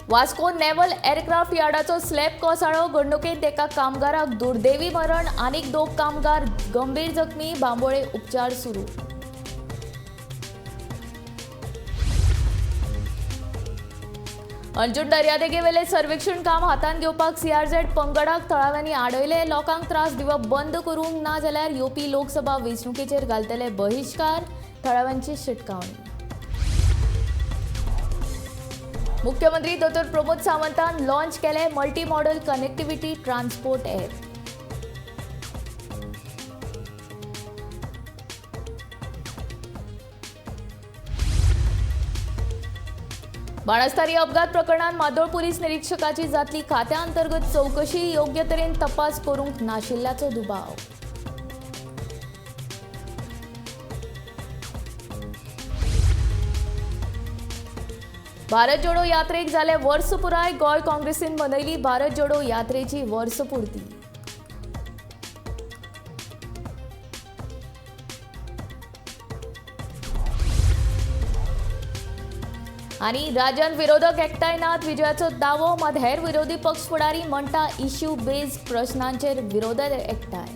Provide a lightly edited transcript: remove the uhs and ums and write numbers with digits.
Vasco naval aircraft यार्डाचो slab कोसळ्ळो. घडणुकेंत एका कामगाराक दुर्दैवी मरण, आनीक 2 कामगार गंभीर जखमी. बांबोळे उपचार सुरू. अंजूण दर्यादेगेवेले सर्वेक्षण काम हातांत घेवपाक सीआरझेड पंगडाक थळाव्यांनी आडयले. लोकांक त्रास दिवप बंद करूंक ना जाल्यार येवपी लोकसभा वेंचणुकेचेर घालतले बहिश्कार. थळाव्यांची शिटकावणी. मुख्यमंत्री दोतोर प्रमोद सावंतान लॉन्च केले multi modal connectivity transport app. Banastari अपघात प्रकरणात मादोळ पोलीस निरीक्षकाची जातली खात्या अंतर्गत चौकशी. योग्य तरेन तपास करूंक नाशिल्ल्याचो दुबाव. भारत जोडो यात्रेक जाले वर्स पुराय. गोंय काँग्रेसीन मनयली भारत जोडो यात्रेची वर्सपूर्ती. आनी राज्यांत विरोधक एकठांय नात विजयाचो दावो. मात हेर विरोधी पक्ष फुडारी म्हणटा इश्यू बेज प्रश्नांचेर विरोधक एकठांय.